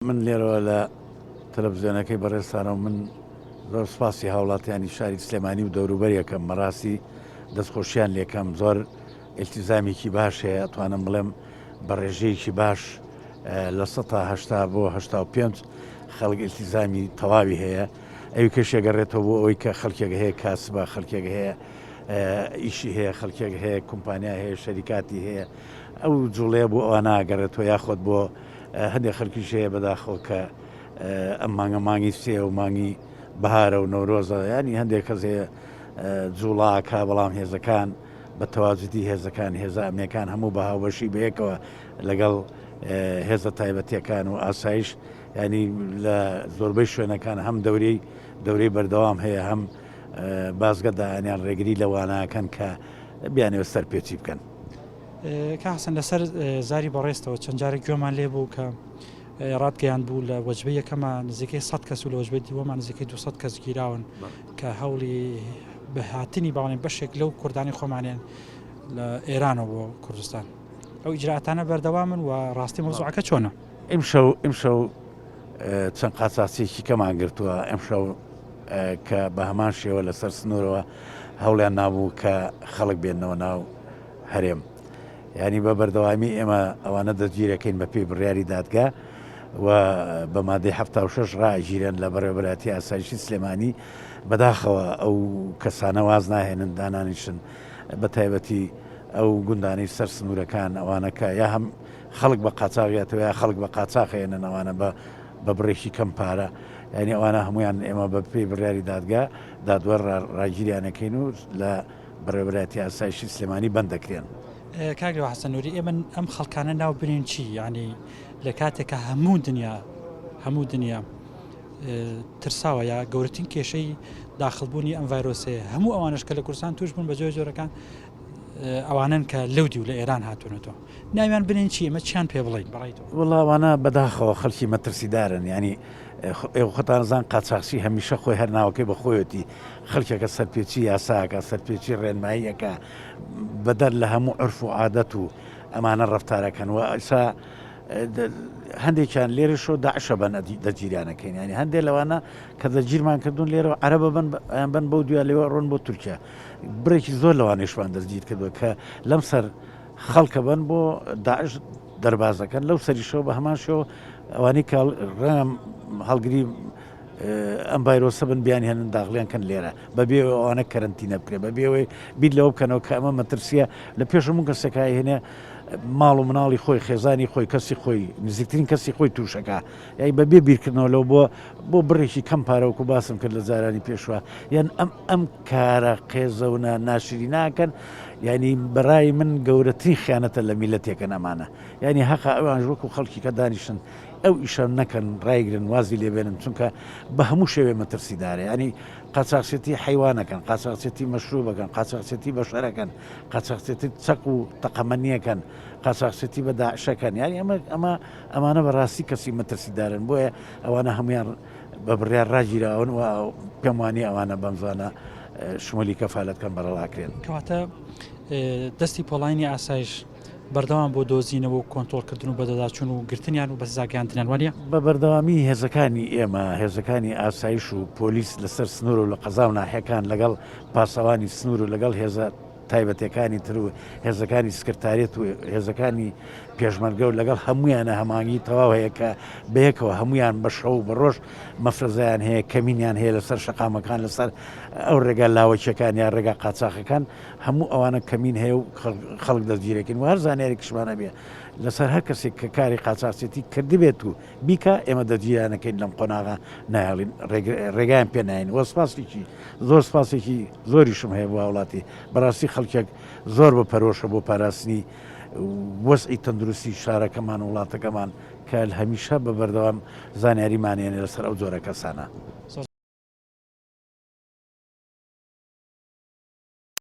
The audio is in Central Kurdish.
من لێرەوە لە تەلەفزیۆنەکەی بەڕێزتانەوە من زۆر سپاسی هاوڵاتیانی شاری سلێمانی و دەوروبەریەکەم بەڕاستی دەستخۆشیان لێکەم زۆر ئیلتیزامێکی باش هەیە ئەتوانم بڵێم بە ڕێژەیەکی باش 80% بۆ 85 خەڵک ئیلتیزامی تەواوی هەیە ئەوی کەشێگەڕێتەوە بۆ ئەوەی کە خەڵکێک هەیە کاسبە خەڵکێک هەیە ئیشی هەیە خەڵکێک هەیە کۆمپانیا هەیە شەریکاتی هەیە ئەو جوڵەیە بۆ ئەوانە ئەگەڕێتەوە یاخۆت بۆ هەندێک خەلکیش هەیە بەداخەوە کە ئەم مانگە مانگی سێ و مانگی بەهارە و نەورۆزە ینی هەندێک کەس هەیە جوڵاکە بەڵام هێزەکان بە تەواجدی هێزەکان هێزە ئەمنیەکان هەموو بە هاوبەشی بەیەکەوە لەگەڵ هێزە تایبەتیەکان و ئاسایش ینی لە زۆربەی شوێنەکان هەم دەورەی دەورەی بەردەوام هەیە هەم بازگە دایانیان ڕێگری لەوانەکەن کە بیانەوە سەرپێچی بکەن. کاک حەسەن لەسەر زاری بەڕێزتەوە چەند جارێک گوێمان لێ بوو کە ڕاتگەیاند بوو لە وەجبەی یەکەمە نزیکەی 100 کەس و لە وەجبەی دووەمە نزیکەی 200 کەس گیراون کە هەوڵی بەهاتنی باڵێن بەشێک لەو کوردانی خۆمانیان لە ئێرانەوە بۆ کوردستان ئەو ئیجراتانە بەردەوامن و ڕاستی مەوزوعەکە چۆنە؟ ئیمشەو ئیمشەو چەند قاچاخچیەکی کەمان گرتووە ئەمشەو کە بە هەمان شێوە لەسەر سنوورەوە هەوڵیان نابوو کە خەڵک بێنەوە ناو هەرێم یانی بە بەردەوامی ئێمە ئەوانە دەستگیرەکەین بە پێی بڕیاری دادگا و بە مادەی 76 ڕاگیرێن لە بەڕێوەبەرایەتی ئاسایشی سلێمانی بەداخەوە ئەو کەسانە واز ناهێنن دانانیشن بە تایبەتی ئەو گوندانەی سەر سنوورەکان ئەوانە کە یا هەم خەڵک بە قاچاغیاتەوە یا خەڵک بە قاچاخێنن ئەوانە بە بە بڕێکی کەم پارە یعنی ئەوانە هەمویان ئێمە بە پێی بڕیاری دادگا دادوەر ڕاگیریانەکەین و لە بەڕێوەبەرایەتی ئاسایشی سلێمانی بەند دەکرێن. کاک لوا حەسەن نوری ئێمە ئەم خەڵکانە ناو بنێین چی یانی لە کاتێکا هەموو دنیا هەموو دنیا ترساوە یا گەورەترین کێشەی داخڵبوونی ئەم ڤایرۆسەیە هەموو ئەوانش کە لە کوردستان توش بوون بە جۆر جۆرەکان ئەوانن کە لەو دیو لە ئێران هاتوونەتەوە ناویان بنێن چی ئێمە چیان پێ بڵین بەڕای تۆ؟ وەڵا ئەوانە بەداخەوە خەڵکی مەترسیدارن یانی ئێوە خۆتان زان قاچاخچی هەمیشە خۆی هەر ناوەکەی بە خۆیەتی خەڵکێکە سەرپێچی یاساکە سەرپێچی ڕێنماییەکە بەدەر لە هەموو عرف و عادەت و ئەمانە ڕفتارەکەن و ئەسا هەندێکیان لێرەشەوە داعشە بەن دەگیرانەکەین ینی هەندێک لەوانە کە دەگیرمان کردوون لێرەوە عەرەبە بن بن بەو دویا لێوە ڕۆن بۆ تورکیا بڕێکی زۆر لەوانەیشمان دەستگیر کردووە کە لەم سەر خەڵکە بن بۆ داعش دەربازەکەن لەو سەریشەوە بە هەمان شێوە ئەوانەی کە ڕەنگە هەڵگری ئەم ڤایرۆسە بن بیان هێنن داخلیان کەن لێرە بەبێ ئەوانە کەرەنتینە بکرێ بەبێ ئەوەی بیر لەوە بکەنەوە کە ئەمە مەترسیە لە پێش هەموو کەسێکا هێنێ ماڵ و مناڵی خۆی خێزانی خۆی کەسی خۆی نزیکترین کەسی خۆی تووشەکە یای بەبێ بیرکردنەوە لەو بۆ بۆ بڕێکی کەم پارەوەکو باسم کرد لە جارانی پێشوە یان ئەم ئەم کارە قێزەونە ناشریناکەن یعنی بەڕای من گەورەترین خیانەتە لە میلەتێکەن ئەمانە یعنی هەقا ئەوان وەکو خەڵکی کە دانیشن ئەو ئیشە نەکەن ڕایگرن وازی لێبێنن چونکە بە هەموو شێوێ مەترسیدارە ینی قاچاخچێتی حیوانەکەن قاچاخچێتی مەشروبەکەن قاچاخچێتی بەشەرەکەن قاچاخچێتی چەک و تەقەمەنیەکەن قاچاخچێتی بە داعشەکەن یانی ئەمە ئەمە ئەمانە بەڕاستی کەسی مەترسیدارن بۆیە ئەوانە هەمویان بە بڕیار ڕاگیراون و پێم وانیە ئەوانە بەمزوانە شمولی کەفالەت کەن بەڕەڵاکرێن. کەواتە دەستی پۆڵاینی ئاسایش بەردەوام بۆ دۆزینەوە و کۆنترۆڵکردن و بەدەداچوون و گرتنیان و بەسزاگەیاندنیان وانیە؟ بە بەردەوامی هێزەکانی ئێمە، هێزەکانی ئاسایش و پۆلیس لەسەر سنوور و لە قەزا و ناحیەکان لەگەڵ پاسەوانی سنوور و لەگەڵ هێزە تایبەتەکانی تر و هێزەکانی سکرتاریەت و هێزەکانی پێشمەرگە و لەگەڵ هەمویانە هەمانگی تەواو هەیە کە بەیەکەوە هەمویان بە شەو و بە ڕۆژ مەفرەزەیان هەیە کەمینیان هەیە لەسەر شەقامەکان لەسەر ئەو ڕێگا لاوەکیەکان یا ڕێگا قاچاخەکان هەموو ئەوانە کەمین هەیە و خەڵک دەستگیرەکەین و هەر زانیارێکیشمان هەبێ لەسەر هەر کەسێک کە کاری قاچاخچێتی کردبێت و بیکا ئێمە دەستگیرانەکەین لەم قۆناغە نایەڵین ڕێگایان پێ ناین وە سپاسێکی زۆر سپاسێکی زۆریشم هەیە بۆ هاوڵاتی بەڕاستی خەڵکێک زۆر بە پەرۆشە بۆ پاراستنی وەزعی تەندروستی شارەکەمان وڵاتەکەمان کە هەمیشە بە بەردەوام زانیاریمان هێنێ لەسەر ئەو جۆرە کەسانە.